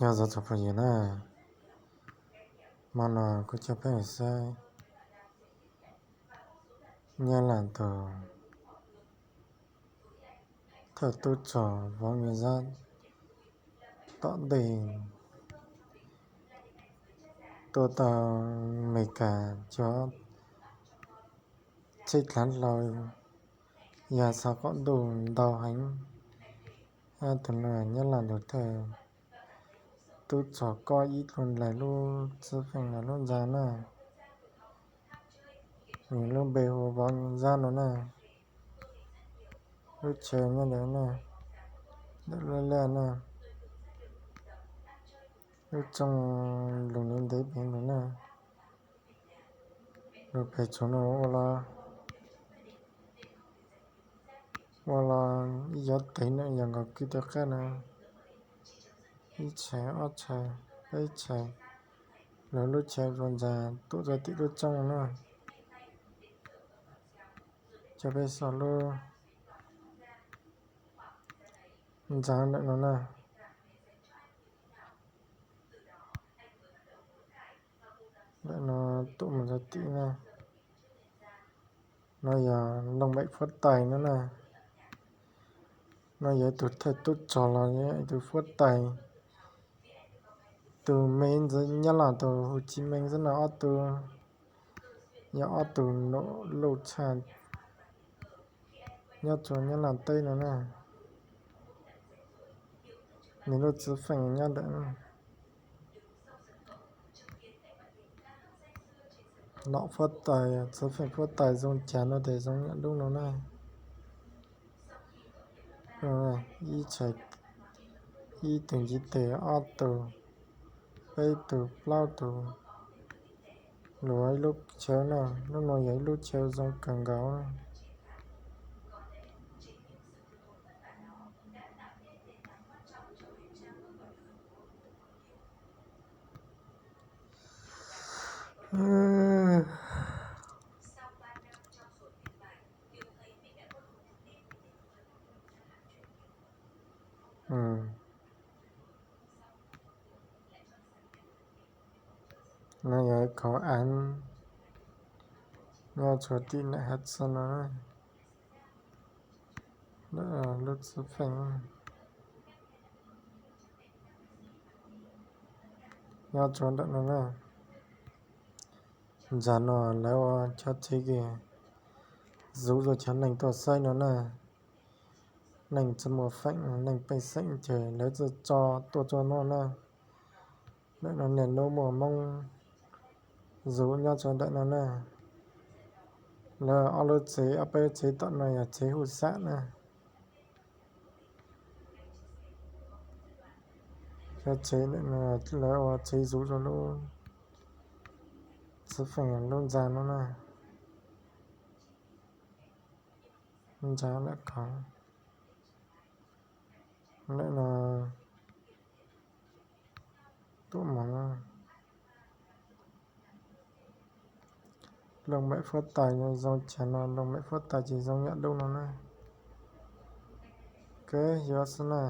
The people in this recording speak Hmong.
Nyob zoo tsoom phooj ywg na, hmo no kuv coj peb saib Nyab Laj tus thawj tub rog Vauv Nyuj Zab tom ntej tuaj tau Meskas cov tsheb dlav hlau ya xa qaum ntuj ntau heev. Tus no Nyab Laj tus thawj tub rog kob ib tug nplaig lub txwv feem lub ntxa na. Nws lub npe hu Vauv Nyuj Zab no na. Lub chaw nyob ntawd na, ntawm lub laj na, lub rooj lug ntev ntev pem lug na. Lug pem tsuas no ua los, ua los ib yov tes na, yog nkaus kwj tau qab na, ib tshais ob tshais peb tshais, lug lub chaw ua ntxa tuam rau tim lub rooj na. Coj peb saib lub ntxa ntawm no na. Ntawm no tuam mus rau tim na. No yog Looj Mem Fuab Tais no na. No yog ib tug thawj tub rog los yog ib tug fuab tais. Tus me ntxwv Nyab Laj tus hu Tsis Meej xwb no, ob tug, yog ob tug nuj luj tshaj nyob rua Nyab Laj teb no na. Nws lub txwv feem nyob ntawm nom fuab tais, txwv feem fuab tais zoo cas no tes zoo yam lub no na. Ib tshais, ib tug ntiv tes, ob tug, peb tug, plaub tug, lug ua ib lub chaw na. Lub no yog ib lub chaw zoo kawg nkaus. No yog khauv av nyob rua tim nam hav txag no, lub txwv feem nyob rua ntawm no na. Ntxa no lawv ua cov tsev zuv rua cov neeg tuaj saib no na. Neeg tsi muaj feem, neeg pej xeem ces lawv tsi tso tuaj rua no na. Ntawm no niaj hnub muaj Moob zuv nyob rua ntawm no na. Lawv ob lub tsev, ob peb lub tsev tom no yog tsev huj sam na. Cov tsev ntawm no lawv ua tsev zuv rua lub txwv feem lub ntxa no na. Ntsa lawm ko, lawm no tuaj moog. Looj Mem Fuab Tais zoo cas no, Looj Mem Fuab Tais ces zoo yam lub no na. Kawg yuav xwb na.